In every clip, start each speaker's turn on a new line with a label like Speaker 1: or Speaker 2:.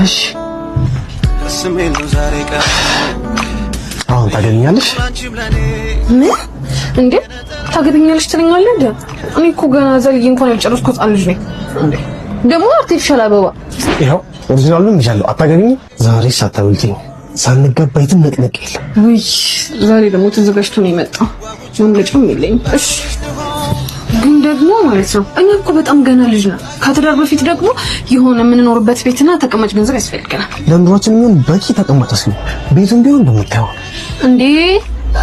Speaker 1: እሺ፣ አሁን ታገቢኛለሽ?
Speaker 2: ምን እንዴ? ታገቢኛለሽ ትለኛለህ እንዴ? እኔ እኮ ገና ዘልዬ እንኳን ያልጨረስኩት ሕፃን ልጅ ነኝ። እንዴ ደግሞ artificial አበባ።
Speaker 1: ይኸው original ኡን ይዣለሁ። አታገቢኝም? ዛሬ ሳታበልጪኝ ሳንጋባ የትም ነቅነቅ የለም።
Speaker 2: ውይ፣ ዛሬ ደግሞ ተዘጋጅቶ ነው የመጣው። መምለጫም የለኝም። እሺ፣ ግን ደግሞ ማለት ነው እኛ እኮ በጣም ገና ልጅ ነን። ከትዳር በፊት ደግሞ የሆነ የምንኖርበት ቤትና ተቀማጭ ገንዘብ ያስፈልገናል።
Speaker 1: ለኑሯችን የሚሆን በቂ ተቀማጭ አስገኝ። ቤቱም ቢሆን በምታየው።
Speaker 2: እንዴ፣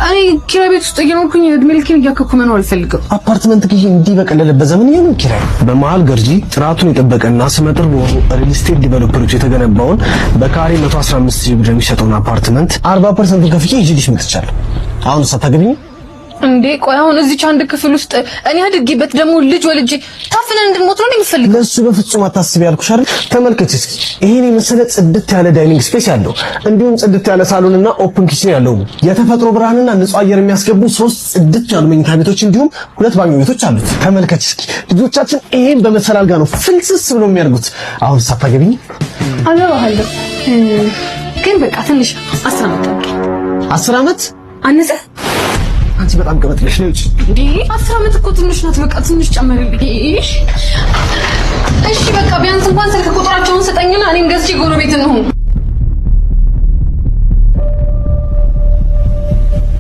Speaker 2: እኔ ኪራይ ቤት ውስጥ እየኖርኩኝ እድሜ ልኬን እያከኩ መኖር አልፈልግም።
Speaker 1: አፓርትመንት ግዢ እንዲህ በቀለለበት ዘመን የምን ኪራይ? በመሃል ገርጂ ጥራቱን የጠበቀና ስመጥር በሆኑ real estate developer ኦች የተገነባውን በካሬ 115 ሺህ ብር የሚሸጠውን አፓርትመንት 40% ከፍዬ ይዤልሽ መጥቻለሁ። አሁን ሳታገቢኝ?
Speaker 2: እንዴ ቆይ፣ አሁን እዚች አንድ ክፍል ውስጥ እኔ አድጌበት ደግሞ ልጅ ወልጄ ታፍነን እንድንሞት ነው የምትፈልገው?
Speaker 1: ለሱ በፍጹም አታስቢ ያልኩሽ አይደል? ተመልከች እስኪ፣ ይሄን የመሰለ ጽድት ያለ dining space ያለው፣ እንዲሁም ጽድት ያለ ሳሎንና open kitchen ያለው፣ የተፈጥሮ ብርሃንና ንጹህ አየር የሚያስገቡ ሶስት ጽድት ያሉ መኝታ ቤቶች እንዲሁም ሁለት ባኞ ቤቶች አሉት። ተመልከች እስኪ፣ ልጆቻችን ይሄን በመሰለ አልጋ ነው ፍልስስ ብሎ የሚያድጉት። አሁን ሳታገቢኝ?
Speaker 2: አገባሃለሁ፣ ግን በቃ ትንሽ 10 ዓመት ጠብቀኝ።
Speaker 1: 10 ዓመት?
Speaker 2: አነሰ?
Speaker 1: አንቺ በጣም ቅበጥለሽ ነው።
Speaker 2: እንዴ፣ 10 ዓመት እኮ ትንሽ ናት። በቃ ትንሽ ጨመርልኝ። እሺ በቃ ቢያንስ እንኳን ስልክ ቁጥራቸውን ስጠኝና እኔም ገዝቼ ጎረቤት እንሁን።